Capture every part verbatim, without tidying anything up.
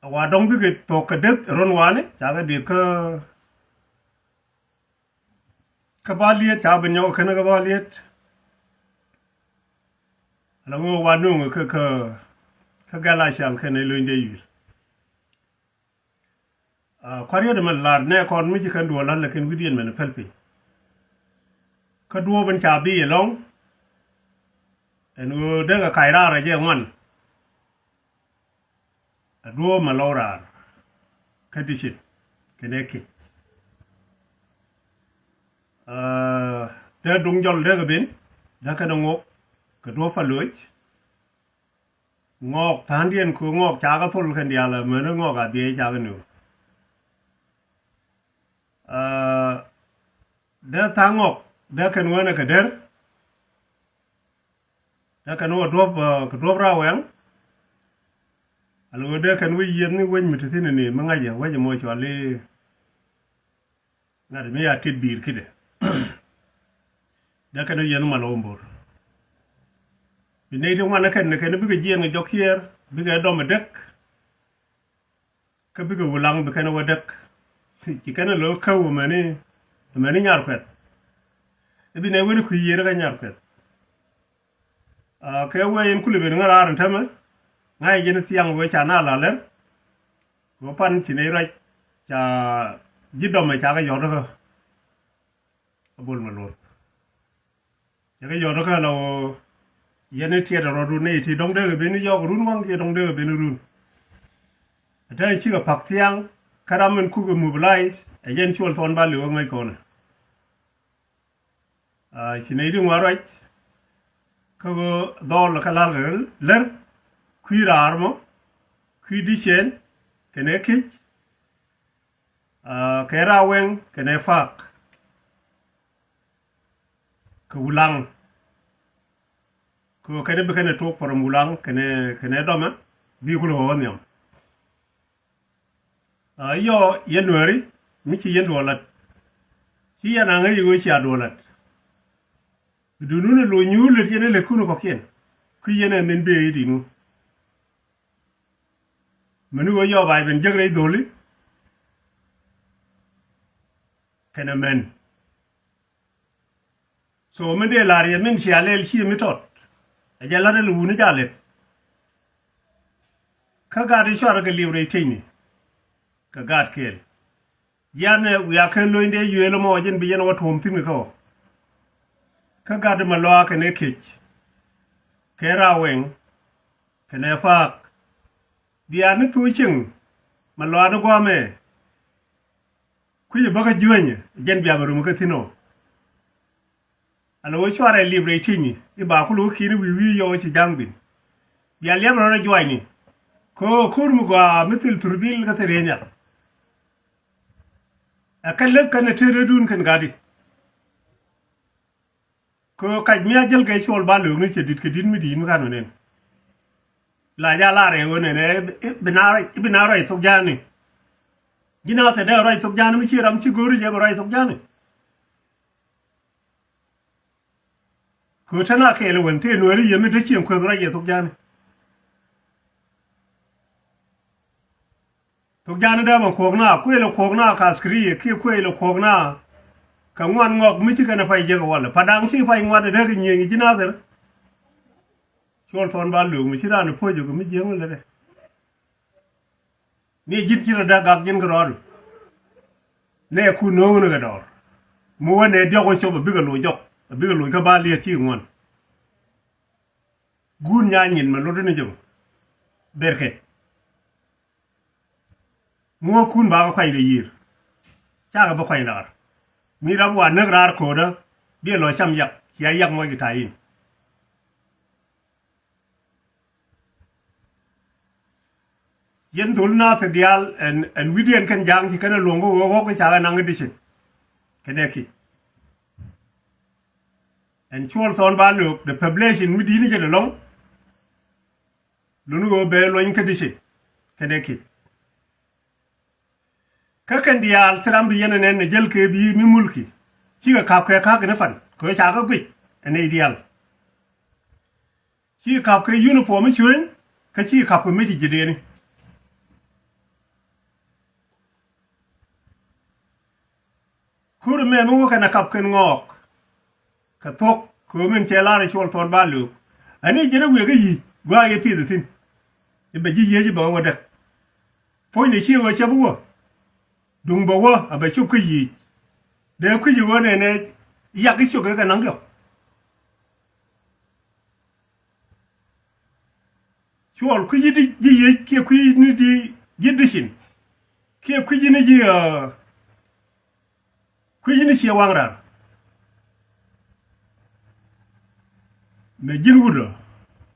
Wa dɔ̱ŋ bikɛ thok kɛ deth run wani ca kɛ dieth kä kä ba liet ca ben nyɔk kɛn kä ba liet. Ala ŋö wa nuŋ kä kä kä gɛl a cial kɛn ɛ lony dee yuil. Kua̱r yet mɛ lar nɛ kɔn mi ci kɛn duɔl lan lɛ kɛn wi̱diɛn mɛn pɛl piny. Kä duɔ̱ɔ̱p in ca bi ɛlɔ̱ŋ ɛn ɣöö dee kɛ kac raar ɛ jɛ ŋuan. A duɔ̱ɔ̱p mɛ lɔw raar kä dicin kɛn ɛ kic. Dee duŋ jɔl dee kɛ ben dee kɛn ɛ ŋok kɛ duɔ̱ɔ̱p pa loc. Ŋɔɔk tha̱a̱ŋdiɛn kɛ ŋɔɔk cakɛ thol kɛn diaal amäni ŋɔɔk a dhiec cakɛ niw. Dee tha̱a̱ŋ ŋɔɔk dee kɛn wänɛ kɛ der. Dee kɛn wä duɔ̱p kɛ duɔ̱p raawɛŋ. Alɛ wä dee kɛn wä yieth ni wec mi ti thi̱n ni mi ŋa̱cɛ wec mɔ cuali. Ŋa̱t mi ya tit bi̱i̱r ki̱dɛ. Dee kɛn wä yieth ni mal wä mbor. Bi ney ti ŋuan ni kɛn ni kɛn bikɛ jiɛn kɛ jɔk kiɛɛr bikɛ dɔm ɛ dek. Kä bikɛ wulaŋ bi kɛn wä däk. Ci kɛn lo̱ käw mɛni mɛni nyar kuɛth. Ibi nɛ wen kui̱ yier kä nyar kuɛth. Kɛ wee in kuli ben ŋä raar in tämɛ ŋa̱c jɛn thiaŋ wee ca na la lɛr. Wä pan ci nɛ ruac ca ji̱ dɔmɛ ca kɛ yɔt kä. A bol ma luth. Cɛ kɛ yɔt kä la ɣöö yɛn i̱ tiɛt rɔɔdun nɛy ti dɔ̱ŋ dee kɛ ben i̱ yɔɔk run waŋ kiɛ dɔ̱ŋ dee kɛ ben i̱ run. Ɛ tɛn cikɛ pa̱k thiaŋ kä ram min kukɛ mobilize ɛ jɛn cuɔl thɔn ba li̱w ɛ ŋäc kɔnɛ. Ci nɛy ti ŋuan ruac kä ɣöö dhɔl kä la̱l kɛ lär kui̱ raar mɔ kui̱ dicɛn kɛnɛ ki̱c. Kɛ raawɛŋ kɛnɛ faak. Kɛ wulaŋ kɛ kɛnɛ bi kɛnɛ tok pɔrɔm wulaŋ kɛnɛ kɛnɛ dɔmɛ bi kulɛ wä nhiam. Yɔ yɛn nuɛri mi ci yɛn duɔlat ci yɛn aŋä yi wee cia duɔlat. Bi dunun ɛ lo̱ nyuur lät yɛn ɛ lät kun kɔkiɛn kui̱ yɛn ɛ min bee yi dinu. Mɛni wee yɔɔk bac ben jek rɛy dho̱li kɛnɛ mɛn. So min dee la̱r yɛ min cia lɛl ci mi tɔt ɛ jɛ la̱t ɛl wuni ca lɛt. Kä gat i̱ cuarɛ kɛ liw rɛy tecni kɛ gat kɛɛl. Jianɛ wiaa ken lo̱ny dee yuëël ɛmɔ jɛn bi yɛn wä tuɔ̱ɔ̱m thi̱n kɛ kä wä. Kä gat i̱ ma lɔaa kɛnɛ kec kɛ raawɛŋ kɛnɛ paak. Bia ni thuu cieŋ ma lɔaa ni gua̱a̱mɛ. Kui̱c ɛ bäkä juenyɛ jɛn bia bɛ rum kä thi̱n ɔ. Ala wä cuarɛ lip rɛy ti̱nyi i̱ ba kul wä ki̱n i̱ wi̱i̱ wi̱i̱ yɔw ci ja̱ŋ bin. Bia liɛp rɔ̱ rɛ juanyni. Kɛ ɣöö ko̱r mi gɔaa mi thil thurbil kä thil riey nhial. Ɛ kɛ leth kɛn ɛ tëë rɛdun kɛn gatdi. Kɛ ɣöö kac mi a jäl kɛ cuɔl ba lööŋni cɛ di̱t kɛ di̱t mi di̱i̱t mi kan wä nɛn. La jal a rɛy ɣöö nɛn ɛ bi na rɔy bi na rɔy thok ja̱a̱ni. Ji̱n a thɛ dee rɔy thok ja̱a̱ni mi ci ram ci go̱o̱ri jɛ bi rɔy thok ja̱a̱ni. Kɛ ɣöö te na kɛɛl ɛ wän tëë nuääri yɛ mi te cieŋ kueth rɔy jɛ thok ja̱a̱ni. Thok ja̱a̱ni dee mɛ kuɔ̱k na kuëël ɛ kuɔ̱k na ka askiri kiɛ kuëël ɛ kuɔ̱k na. Kɛ ŋuan ŋɔk mi ci kɛn ɛ pay jek ɛ walɛ pa da̱ŋ ci pay ŋuan ɛ dee kɛ nyiëëŋ ji̱ nathir. Cuɔl thɔn ba löök mi ci raan ɛ puɔ̱c ɛ kɛ mi jiäŋ ɛ lät ɛ. Ni ji̱n ci rɔ dak gak ji̱n kɛ rɔɔdu. Nɛ kun no̱o̱ŋni kɛ dɔɔr mi wä nɛ diɔk wä cop a bikɛ loc jɔk a bikɛ loc kä ba liɛt ci ŋuan. Guun nya nyin mɛ lotdä ni jɛ bä. Ber kɛ ŋuɔ̱thkun ba kɛ kuany kɛ yiër. Cakɛ bä kuany raar mi rap wa näk raar ko̱o̱dä. Biɛ lɔ cam yak cia yak muɔc kɛ ta̱a̱ in. Yɛn dhol nath diaal ɛn ɛn wi̱diɛn kɛn ja̱a̱ŋ ci kɛn ɛ luɔ̱ŋ kä ɣöö ɣɔ̱k in ca kɛ naŋ edition. Kɛn ɛ ki̱ ɛn cuɔl thɔn ba löök the population mi di̱i̱t ni jɛn ɛlɔ̱ŋ. Luni ɣöö bɛ luɔ̱ny kä edition. Kɛn ɛ ki̱ kä kɛn diaal thil ram bi yɛn ɛ nɛn ɛ jäl kɛ bi mi mulki. Cikɛ ka̱p kɛ ka̱k ni pan kɛ ɣöö ca kɛ guic ɛ nɛy diaal. Ci kap kɛ uniform i̱ cueny kä ci kap kɛ mec i̱ ji̱deni. Kur mɛ mi wä kɛn a kap kɛn ŋɔɔk. Kɛ thuɔ̱k kɛ ɣöö min cɛ lar i̱ Cuɔl Thɔn Ba Löök. Ani jɛn a wiɛ kä yic gua̱a̱ yɛ pi̱eth thi̱n. I̱ bɛ ji̱ yiec i̱ bɛ wä wä däk. Puɔ̱ny ni cië wä cɛ bi wä. Duŋ bɛ wä a bɛ cop kä yic. Dee kui̱c i̱ ɣöö nɛnɛ yak i̱ ciök kɛ kɛ naŋ diɔ̱k. Cuɔl kui̱ ji̱ di ji̱ yiec kiɛ kui̱ ni di ji̱ dicin kiɛ kui̱ ji̱ ni ji̱ ɛ kui̱ ji̱ ni ciɛ waŋ raar. Mɛ ji̱n wut ɔ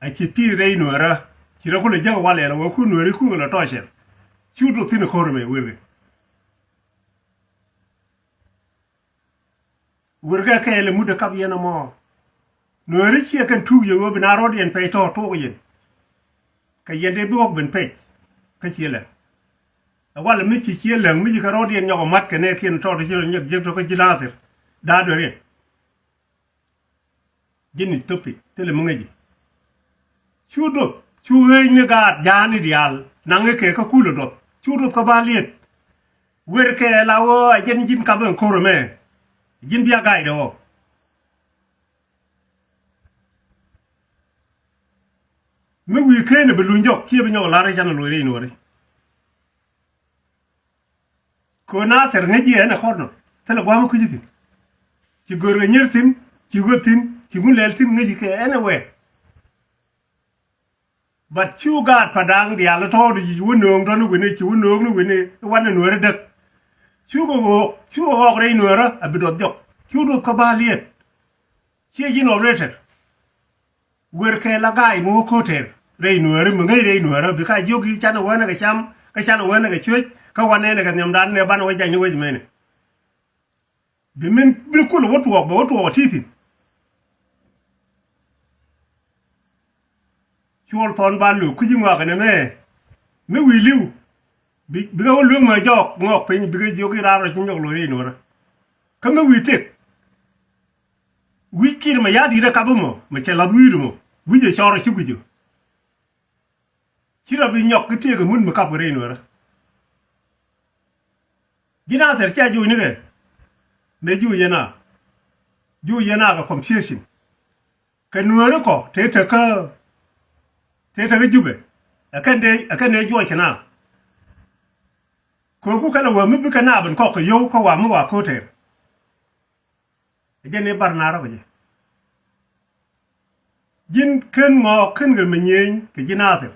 a ci pi̱i̱th rɛy nuäärä ci rɔ kulɛ jäk walɛ lɔ wä ku nuääri ku lɔ tɔcɛl. Cu duk thi̱n ko̱r mɛ weri. Wër kɛ kɛɛl ɛ mut ɛ kap yɛn ɛmɔ. Nuääri ciɛ kɛn tuuk yɛ ɣöö bi na rɔ̱t yɛn pɛc tɔ̱ tuɔk yɛn. Kɛ yɛn dee bi ɣɔk ben pɛc kä ciɛ lɛŋ. Ɛ walɛ mi ci ciɛ lɛŋ mi ci kɛ rɔ̱t yɛn nyɔk ɛ mat kɛ nɛɛkiɛn tɔ̱ ti ci rɔ nyɔk jiäk tɔ̱ kä ji̱ Nathir. Da̱a̱ duer yɛn. Ji̱n Ithiopia thilɛ mi ŋäci. Cu duɔth cu ɣeec ni gaat ja̱a̱ni diaal naŋ i̱ kɛ kä kulɛ duɔth cu duɔth kä ba liet. Wer kɛ la wä a jɛn ji̱n kap ɛn ko̱r ɛmɛ. Ji̱n bia ga̱a̱cdɛ wä. Mi wi̱i̱ ken bi luny jɔk kiɛ bi nyɔk la̱r i̱ canɛ loc rɛy nuɔ̱ɔ̱ri. Kɛ ɣöö Nathir ŋäc yɛ ɛn ɛ kɔn nɔ thilɛ gua̱a̱m kui̱ci thi̱n. Ci gör kɛ nyier thi̱n ci ɣöt thi̱n ci ŋun lɛl thi̱n ŋäc kɛ ɛn ɛ wɛɛk. But cu gaat Padaŋ diaal tɔ̱ɔ̱t ci wä nööŋ tɔ̱ni wi̱ni ci wä nööŋ ni wi̱ni i̱ wanɛ nueeri däk. Cukɛ ɣɔɔk cukɛ ɣɔɔk rɛy nueerä a bi duɔth jɔk cu duɔth kä ba liet. Ciɛ ji̱ nɔ rɛtɛr. Wer kɛ la ga̱a̱c mi wä ko̱tɛr rɛy nueeri mi ŋäc rɛy nueerä bi ka jiök i̱ canɛ wänɛ kɛ cam kä canɛ wänɛ kɛ cuec kä wanɛ nɛ kɛ nhiamdan nɛ banɛ wä jany ni wec mɛnɛ. Bi min bi kul wä tuɔɔk bɛ wä tuɔɔk ti thi̱n. Cuɔl Thɔn Ba Löök kui̱ci ŋɔak ɛn ɛmɛ mi wi̱i̱ li̱w. Bi bikɛ wä lueŋ mɛ jɔɔk ŋɔɔk piny bikɛ jiök i̱ raar rɔ ci nyɔk lo̱c rɛy nuɔrä. Kä mi wi̱i̱ tëk. Wi̱c Kiir mɛ ya̱a̱ di̱t ɛ kap ɛmɔ mɛ cɛ lath wi̱i̱t ɛmɔ wi̱c ɛ cɔr ɛ ci guic ɔ. Ci rɔ bi nyɔk kä tëëk ɛ mun mi kap kɛ rɛy nueerä. Ji̱ Nathir cia juuc nikɛ. Mëë juuc yɛn a juuc yɛn a kɛ confusion. Kɛ nueeri kɔ tëë tekä tëë tekä Jubɛ. Ɛ kɛn dee ɛ kɛn dee juɔc kɛ na. Kööku kɛn ɛ wä mi bikɛ na ben kɔk kɛ yio̱w kä wa mi wa ko̱tɛɛr. Ɛ jɛn i̱ bar na rɔ̱ kɛ jɛ. Ji̱n ken ŋɔɔk ken kɛ mi nyieny kɛ ji̱ Nathir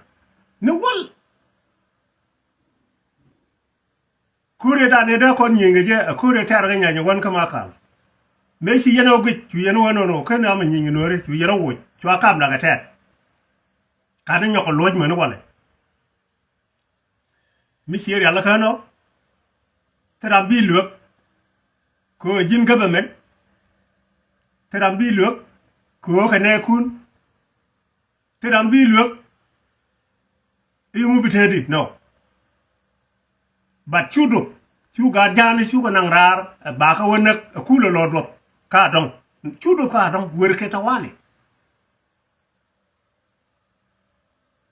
ni wäl. Ko̱riɛ dan i̱ dee kɔn nyieny kɛ jɛ ɛ ko̱riɛ tɛ̈r kɛ nyany ɛ wän kä Makal. Mëë ci yɛn ɛ wä guic cu yɛn ɛ wä nɔnɔ ken ama nyieny kɛ nuääri cu yɛn ɛ woc cua kamda kɛ tɛ̈r. Ka̱n i̱ nyɔk kɛ luɔ̱c mäni walɛ. Mi cië rial kä nɔ. Thil ram bi luek kɛ ɣöö ji̱n government. Thil ram bi luek kɛ ɣöö kɛ nɛɛkun. Thil ram bi luek i̱ ŋu bi tëëdi nɔ. But cu duk cu gaat ja̱a̱ni cukɛ naŋ raar ɛ bakä wä näk ɛ kulɛ lɔ duɔth ka dɔ̱ŋ. Cu duk ka dɔ̱ŋ wer kɛ tawali.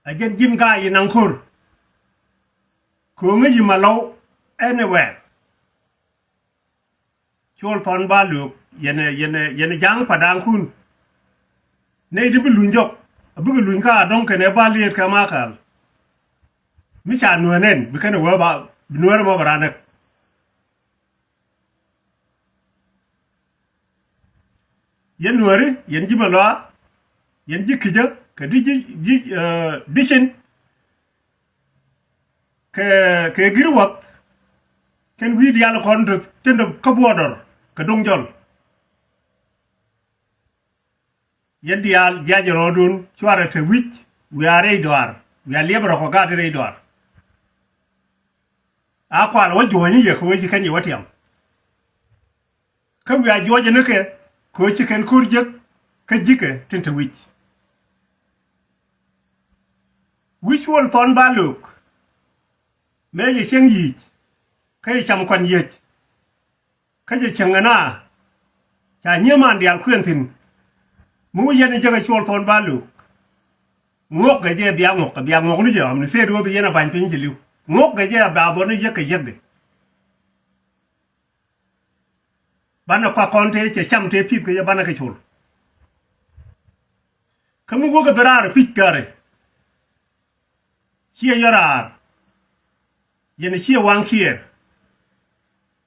Ɛ jɛn ji̱n ga̱a̱c i̱ naŋ ko̱r. Ko̱ŋä yi̱ ma lɔw anywhere. Cuɔl Thɔn Ba Löök yɛnɛ yɛnɛ yɛnɛ ja̱a̱ŋ Padaŋkun. Nɛy di bi luny jɔk a bikɛ luny ka a dɔ̱ŋ kɛnɛ ba liet kɛ Makal. Mi ca nuäär nɛn bi kɛnɛ wee ba bi nuäär mɔ ba raan näk. Yɛn nuääri yɛn ji̱ Maluaar yɛn ji̱ Ki̱cä kɛ di ji̱ ji̱ dicin. Kɛ kɛ Gi̱r Wath kɛn wi̱i̱ diaal kɔn te tin te kä buɔɔdɔr kɛ do̱ŋ jɔl. Yɛn diaal jiac rɔɔdun cuarɛ te wi̱c wiaa rɛy dɔaar wiaa liɛp rɔ kɔ gaat rɛy dɔaar. A kual wä juɔ̱ɔ̱ny yɛ kɛ wee ci kɛn yɛ wä tiam. Kä wiaa juɔcɛ ni kɛ kɛ wee ci kɛn ko̱r jek kä ji̱kɛ tin te wi̱c. Wi̱c Cuɔl Thɔn Ba Löök mëë jɛ cieŋ yic kä jɛ cam kuan yiec. Kä jɛ cieŋ ɛna ca nyieeman diaal kuɛn thi̱n. Mi wä yɛn jek ɛ Cuɔl Thɔn Ba Löök. Ŋuɔk kɛ jɛ bia ŋuɔk kɛ bia ŋuɔk ni jɛ ɣɔm ni sëëd wä bi yɛn a ba̱ny piny ci li̱w ŋuɔk kɛ jɛ a bia dhuɔn ni yek kɛ yekdɛ. Banɛ kuak kɔn tëë cɛ cam tëë pi̱th kɛ jɛ banɛ kɛ col. Kä mi wäkɛ bi raar pi̱c gäri. Ciɛ yɔ raar. Yɛn ciɛ waŋ kiɛɛr.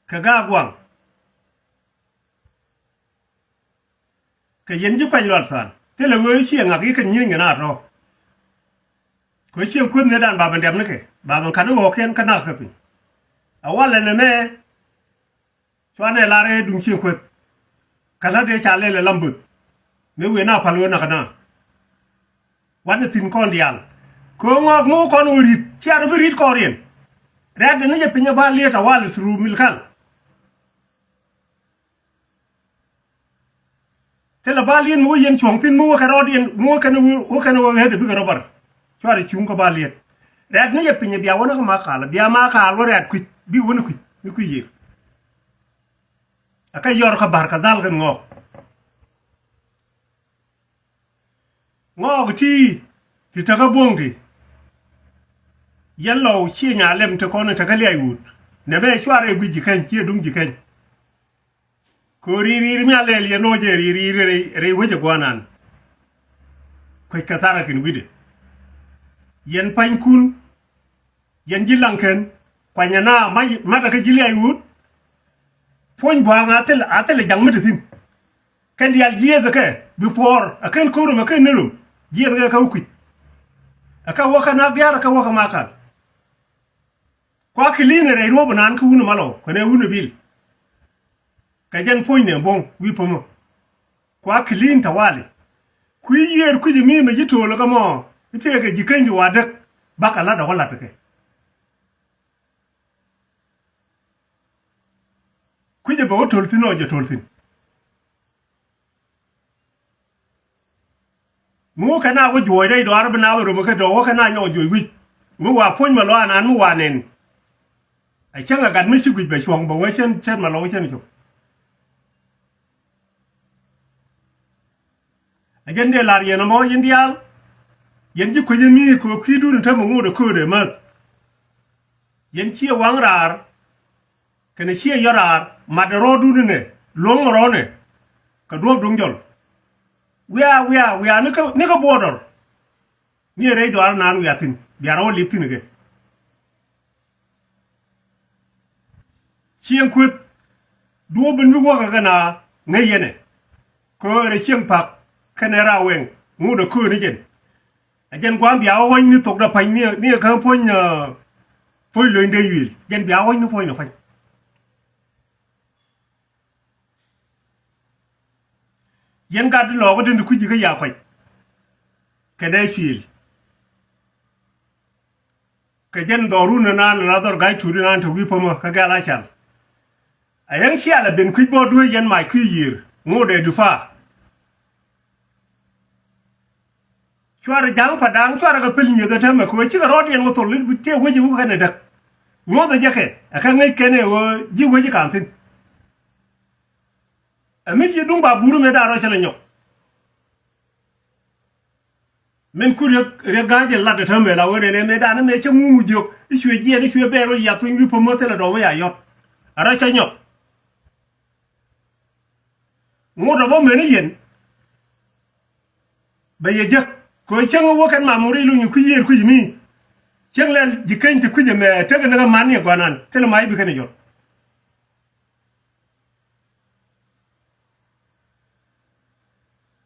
Kɛ gaak waŋ. Kɛ yɛn ji̱ kuany lual thaal thilɛ wee ciɛ ŋak i̱ kɛn nyieny kɛn a tɔ̱. Kɛ ciɛ kueth ni dan ba ben dɛm ni kɛ ba ben kat i̱ ɣɔ̱ɔ̱kiɛn kä nak kɛ piny. A walɛ nɛ mɛ. Cuanɛ lar ëë duŋ ciɛ kueth. Kä la̱t ëë ca lɛl ɛ lam böth. Mëë wëë na pal wee nak kɛ na. Wat ni thi̱n kɔn diaal. Kɛ ɣöö ŋɔak mi wä kɔn wä ri̱t cia rɔ bi ri̱t kɔɔriɛn. Rɛ̈t deni jɛ piny ɛ ba liet a wal through milkal. Thilɛ bal yɛn mi wä yɛn cuɔ̱ŋ thi̱n mi wä kɛ rɔɔd yɛn mi wä kɛn wä kɛn wä ɣet ɛ bikɛ rɔ bar. Cuarɛ cuŋ kä bal yɛn. Rɛ̈t ni yɛ piny ɛ bia wä ni kä ma kaal ɛ bia ma kaal wä rɛ̈t kui̱c bi wä ni kui̱c ni kui̱c yɛn. Ɛ kä yɔr kä ba̱r kä dhal kɛn ŋɔɔk. Ŋɔɔk ti ti tekä buɔ̱ŋ ti. Yɛn lɔw ciɛ nya lɛm ti kɔn tekä liac wut. Nɛ bɛ cuarɛ guic ji̱ keny ciɛ duŋ ji̱ keny. Kɛ ɣöö ri̱i̱r ri̱i̱r mi a lɛl yɛn ɣöö jɛ ri̱i̱r ri̱i̱r rɛy wec ɛ gua̱a̱r nan. Kuec kɛ thar ɛ kɛn wi̱cdɛ. Yɛn pa̱nykun. Yɛn ji̱ laŋ kɛn kuanyɛ na mac matdɛ kä ji̱ liac wut. Puɔ̱ny bua̱a̱ŋ a thil a thil ɛ jaŋ mi te thi̱n. Kɛn diaal jiɛth ɛ kɛ bi puɔɔr ɛ kɛn ko̱r rom ɛ kɛn ni rom jiɛth ɛ kɛ kä wä kui̱c. Ɛ kɛ wä kä nak diaal ɛ kɛ wä kä makal. Kua kɛ li̱i̱n ɛ rɛy ruɔ̱p ɛ naan kä wun ɛ malɔ kɛnɛ wun ɛ bil. Kɛ jɛn puɔ̱nynɛ bo̱ŋ wi̱i̱ pämä. Kua kɛ li̱i̱n tawali. Kui̱ yiëër kui̱c ɛ mi̱i̱mɛ ji̱ to̱o̱l ɛ kä mɔ i̱ tëëkɛ ji̱ keny ti wa däk. Bakɛ la̱t ɛ wä la̱t ɛ kɛ. Kui̱c ɛ bɛ wä to̱l thi̱n ɔ jɛ to̱l thi̱n. Mi wä kɛ na wä juɔ̱ɔ̱c rɛy dɔaar bi na wä romɛ kä dɔ̱ wä kɛ na nyɔk juɔ̱ɔ̱c wi̱c. Mi wa puɔ̱ny mɛ lɔaanan mi wa nɛn. A cäŋ a gat mi ci guic bɛ cuɔ̱ŋ bɛ wee cän cän mɛ lɔk cän cop. A jɛn dee lar yɛn ɛmɔ yɛn diaal. Yɛn ji̱ kuecä mi kɛ wä kui̱dun in täämɛ ŋot ɛ köödɛ mäth. Yɛn ciɛ waŋ raar. Kɛnɛ ciɛ yɔ̱t raar matdɛ rɔɔdun inɛ luɔ̱ŋ rɔɔnɛ. Kɛ duɔ̱ɔ̱p duŋ jɔl. Wiaa wiaa wiaa nikä nikä buɔɔdɔr. Mi ɛ rɛy dɔaar naan wiaa thi̱n bia rɔw li̱p thi̱n kɛ. Cieŋ kueth duɔ̱ɔ̱p in bi wäkɛ kɛ na ŋäc yɛnɛ. Köörɛ cieŋ pak kɛnɛ raawɛŋ ŋut ɛ kööni jɛn. Ɛ jɛn gua̱a̱m bia wä wäny ni thokdä pa̱ny ni ɛ kä puɔ̱ny. Puɔ̱ny lo̱ny dee yuëël jɛn bia wä wäny ni puɔ̱ny ni pa̱ny. Yɛn gat di lɔɔk kä tin ti kui̱ci kä yakuac. Kɛ dee cuëël. Kɛ jɛn dhɔrun ni naan la dhɔr ga̱c tuut ni naan te wi̱i̱ pämä kä gɛl a cal. A yɛn cial a ben kui̱c bä duee yɛn mac kui̱ yiër ŋot dee dufaa. Cuarɛ ja̱a̱ŋ pa da̱a̱ŋ cuarɛ kɛ pil nyieth ɛ täämɛ kɛ ɣöö cikɛ rɔɔdiɛn wä thol i̱ tiee wec i̱ wä kɛn ɛ däk. Nyuɔ̱thɛ jɛ kɛ ɛ kɛ ŋäc kɛn ɛ ɣöö ji̱ wec i̱ ka̱n thi̱n. Ɛ mi ci duŋ ba buur mëë da̱a̱n rɔ cä lɛ nyɔk. Min ku riek riek ga̱a̱c in lat ɛ täämɛ la wen ɛn ɛ mëë da̱a̱n ɛ mëë cä ŋuŋ jiök i̱ cuɛ jiɛɛn i̱ cuɛ bɛɛr wä yath piny wi̱i̱ päm mä thilɛ dɔɔm wä ya yɔt. Ɛ rɔ cä nyɔk. Ŋot ɛ bä meni yɛn. Bɛ yɛ jek kɛ cäŋ wä kɛn mam ri luny kui̱ yiër kui̱ mi. Cäŋ lɛl ji̱ keny ti kui̱ ɛmɛ tekɛ ni kɛ man ni ɛ guanan thilɛ mac bi kɛn ɛ jɔl.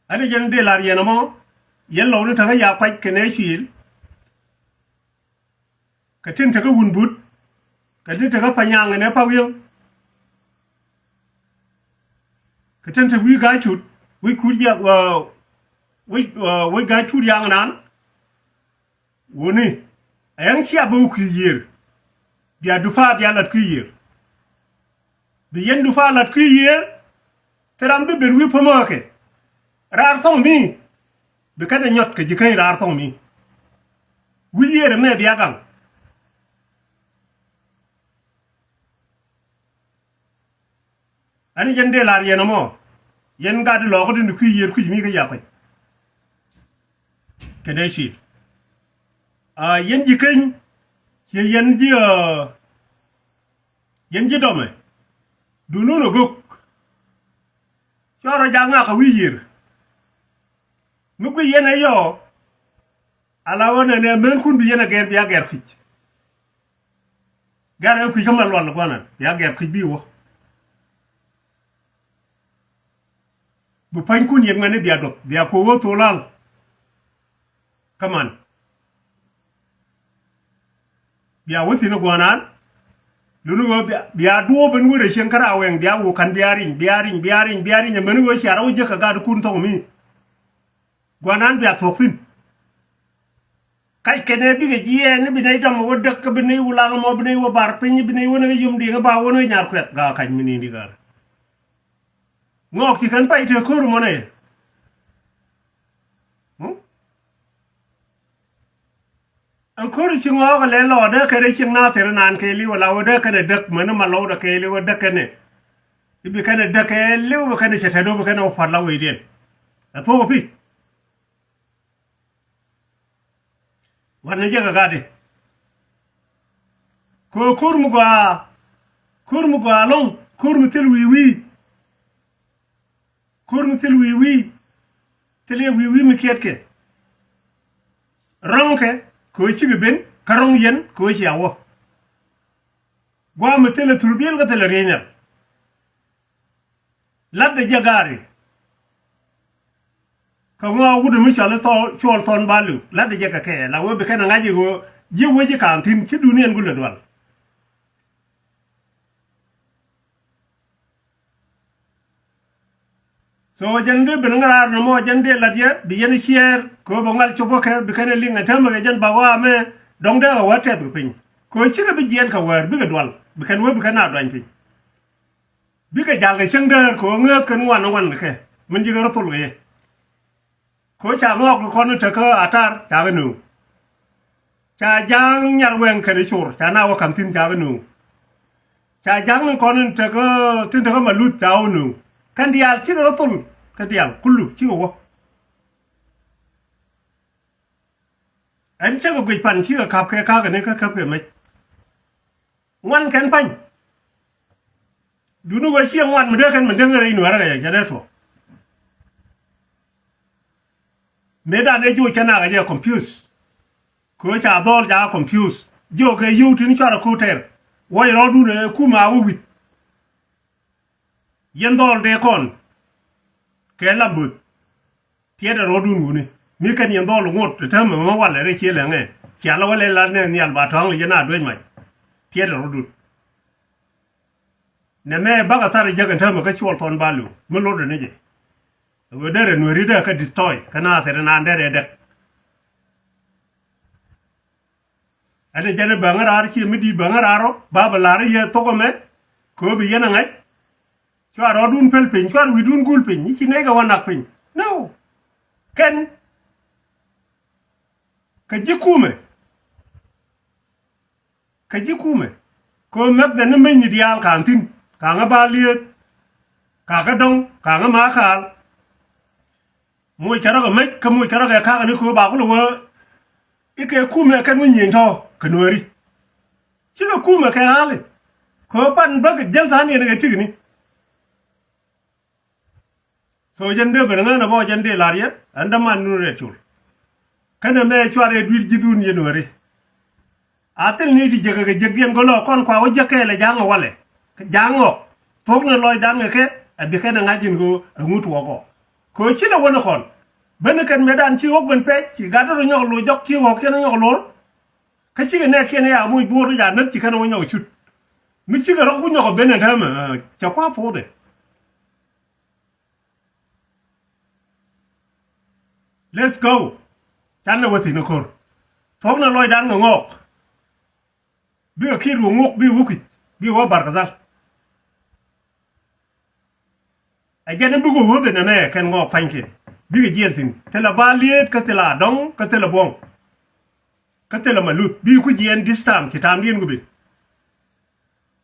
Ani jɛn dee lar yɛn ɛmɔ yɛn lɔw ni takä ya kuac kɛnɛ cuil. Kɛ tin tekä wun but kɛ tin tekä panyaŋ ɛn ɛ pa wi̱eŋ. Kɛ tin te wi̱i̱ ga̱a̱c tut wi̱c kut jiath wi̱c ga̱a̱c tut yaŋ ɛnan. Wuni ɛ yɛn cia bä wä kui̱ yiëër. Bia dufaa bia lat kui̱ yiëër. Bi yɛn dufaa lat kui̱ yiëër. Thil ram bi ben wi̱i̱ pämäkɛ raar thɔŋ mi. Bi kɛn ɛ nyɔt kɛ ji̱ käny raar thɔŋ mi. Wi̱i̱ yiëër ɛmɛ bia gaŋ. Ani jɛn dee lar yɛn ɛmɔ yɛn gat di lɔɔk tin di kui̱ yiër kui̱ mi kä yakuac. Kɛ dee cuil a yɛn ji̱ keny ciɛ yɛn ji̱ a yɛn ji̱ dɔmɛ. Dun wun ɛ gök Cɔrɔ jaŋ ŋak a wi̱i̱ yiër. Mi guiy yɛn ɛ yɔɔ. Ala ɣän ɛn ɛ mɛn kun bi yɛn ɛ gɛr bia gɛr kui̱c. Gɛr ɛ kui̱c kä ma lual guanan bia gɛr kui̱c bi wä. Bi pa̱nykun yek mɛn i̱ bia duɔth bia kuɔ wä thol al. Kä man bia wä thi̱n i̱ guanan. Luni ɣöö bia, bia duɔ̱ɔ̱p in wä rɛ cieŋ kä raa wɛŋ bia wä ka̱n bia ri̱ny bia ri̱ny bia ri̱ny bia ri̱ny ɛmɛn i̱ ɣöö cia rɔ wä jiäk kɛ gat kun thok mi. Guanan bia thuɔ̱k thi̱n. Kac kɛn ɛ bikɛ jiɛɛn i̱ bi nɛy dɔm wä däk kä bi nɛy wä laŋ mɔ bi nɛy wä bar piny i̱ bi nɛy wä ni kä yom di̱i̱ŋ i̱ ba wä ni kä nyar kuɛth gaa kac mi ni̱n di gaa. Ŋɔɔk ci kɛn pay te ko̱r mɔnɛ. Ɛn ko̱r ci ŋɔɔk lɛ lɔɔdä kɛn ɛ cieŋ na thir naan kɛ li̱w ala wä däk kɛn ɛ däk mɛn ma lɔwdä kɛ li̱w ɛ däk kɛn ɛ. I̱ bi kɛn ɛ däk kɛ li̱w bi kɛn ɛ cɛ tɛt wä bi kɛn ɛ wä pua̱t la wecdiɛn. Ɛ thuɔ̱k ɛ pi̱. Wanɛ jɛ kɛ gat i̱ kɛ ɣöö ko̱r mi gɔaa, ko̱r mi gɔaa ɛlɔ̱ŋ, ko̱r mi thil wi̱i̱ wi̱i̱. Ko̱r mi thil wi̱i̱ wi̱i̱. Thil yɛ wi̱i̱ wi̱i̱ mi kiɛtkɛ. Rɔ̱ŋkɛ kɛ ɣöö cikɛ ben kä rɔ̱ŋ yɛn kɛ ɣöö cia wä. Gua̱a̱ mi thilɛ thurbiɛl kä thilɛ riey nhial. La̱tdɛ jɛ gaari. Kɛ ŋɔak wut mi cɔal i̱ Thɔ-, Cuɔl Thɔn Baliw la̱tdɛ jɛ kɛ kɛ la wee bi kɛn ɛ ŋa̱c i̱ ɣöö ji̱ wec i̱ ka̱n thi̱n ci duniɛn gulɛ dual. So jɛn dee ben ŋäraar nɔmɔ jɛn dee la̱t yɛ bi yɛn i̱ ciɛɛr kɛ ɣöö bɛ ŋual cop kä kɛ bi kɛn ɛ liŋ ɛ täämɛ kɛ jɛn ba waamɛ dɔ̱ŋ dee kɛ wä tɛth kɛ piny. Kɛ ɣöö cikɛ bi jiɛɛn kɛ wäär bikɛ dual bi kɛn wee bi kɛn a duany piny. Bikɛ jal kɛ cäŋ däär kɛ ɣöö ŋääth kɛn ŋuan ŋuan kɛ kɛ min ji̱ kɛ rɔ thol kɛ yɛ. Kɛ ɣöö ca ŋɔɔk kɛ kɔn in tekä atar ca kɛ nööŋ. Ca ja̱a̱ŋ nyar wɛŋ kɛn cor ca na wä ka̱n thi̱n ca kɛ nööŋ. Ca ja̱a̱ŋ in kɔn in tekä tin tekä ma luth ca wä nööŋ. Kɛn diaal cikɛ rɔ thol kɛ diaal kulu cikɛ wä. Ɛn cä kɛ guic pan cikɛ ka̱p kɛ ka̱k ɛn kä käp kɛ mec. Ŋuan kɛn pa̱ny. Duni wä ciɛ ŋuan mi dee kɛn mi dee ŋärɛ i̱ nuɛrɛ kɛ jɛ dee tuɔ. Mëë dan dee joc kɛn akɛ jɛ confuse. Kɛ ɣöö ca dhɔl ca confuse jiɔkɛ yio̱w tin cuarɛ ko̱tɛr. Wä rɔɔdun ɛ kumɛ a wä wi̱th. Yɛn dhɔl dee kɔn kɛ lam böth. Tiɛt ɛ rɔɔdun wuni mi kɛn yɛn dhɔl ŋot ɛ täämɛ mɛ walɛ rɛy ciɛ lɛŋɛ. Cia lɛ walɛ la nɛ nhial ba tɔ̱a̱ŋ lɛ yɛn a duec mac. Tiɛt ɛ rɔɔdun. Nɛ mɛ bakɛ thar ɛ jäk ɛn täämɛ kä Cuɔl Thɔn Baliw mi lotdɛ ni jɛ. Ɛ ɣöö derɛ nueri dee kä destroy kä naath ɛ ri naan derɛ däk. Ɛn ɛ jɛn ɛ bäŋä raar ciɛ mi di̱i̱t bäŋä raar rɔ ba bɛ la̱r yɛ thok ɛmɛ. Kɛ ɣöö bi yɛn ɛ ŋa̱c. Cuar rɔɔdun pɛl piny cuar wi̱i̱dun gul piny i̱ ci nɛy kɛ wä nak piny. No. Kɛn kɛ ji̱ kumɛ. Kɛ ji̱ kumɛ kɛ ɣöö mɛk dhɛn ni mecni diaal ka̱n thi̱n ka̱ŋä ba liet. Ka̱kä dɔ̱ŋ ka̱ŋä ma kaal. Moc kɛ rɔ kɛ mec kä moc kɛ rɔ kɛ ka̱k ni kɛ ɣöö ba kulɛ wee. I̱ kɛ kumɛ kɛn wä nyieny tɔ̱ kɛ nuääri. Cikɛ kumɛ kɛ ɣa̱li kɛ ɣöö pan bäk jäl tha̱a̱ŋ yɛn kɛ tikni. So jɛn dee ben ŋäänä bä jɛn dee la̱r yɛ ɛn däman nun rɛt col. Kɛnɛ mɛ cuarɛ dui̱r ji̱thun yɛn weri. A thil ni di jek kɛ jek diɛn gɔlɔ kɔn kua wä jek kɛɛl ɛ ja̱a̱ŋ ɛ walɛ. Ja̱a̱ŋ ɔ thuɔ̱k ni lɔcdan kɛ kɛ ɛ bi kɛn ɛ ŋa̱c in ɣöö ɛ ŋut tuɔɔk ɔ. Kɛ ɣöö ci lɛ wä ni kɔn ben ni kɛn mëëdan ci ɣɔ̱k ben pɛc ci gat rɔ nyɔk lo̱c jɔk ci ɣɔ̱k cɛn nyɔk lo̱r. Kä cikɛ nɛɛkiɛn ɛ ya muc buɔ̱ɔ̱r ri ca näk ci kɛn ɛ wä nyɔk cut. Mi cikɛ rɔ̱k wä nyɔk ɛ ben ɛ täämɛ cɛ kua puɔth ɛ. Let's go. Canɛ wä thi̱n ɛ ko̱r. Thuɔ̱k ni lɔcdan kɛ ŋɔɔk. Bikɛ ki̱i̱t wä ŋuk bikɛ wä kui̱c bikɛ wä barkɛ dhal. Ɛ jɛn in bikɛ wä ɣöth in ɛmɛ kɛn ŋɔɔk pa̱nykiɛn bikɛ jiɛn thi̱n thilɛ ba liet kä thilɛ adɔ̱ŋ kä thilɛ buɔ̱ŋ. Kä thilɛ ma luth bikɛ kui̱c jiɛn this time ci ta̱a̱mdiɛn gui̱pi.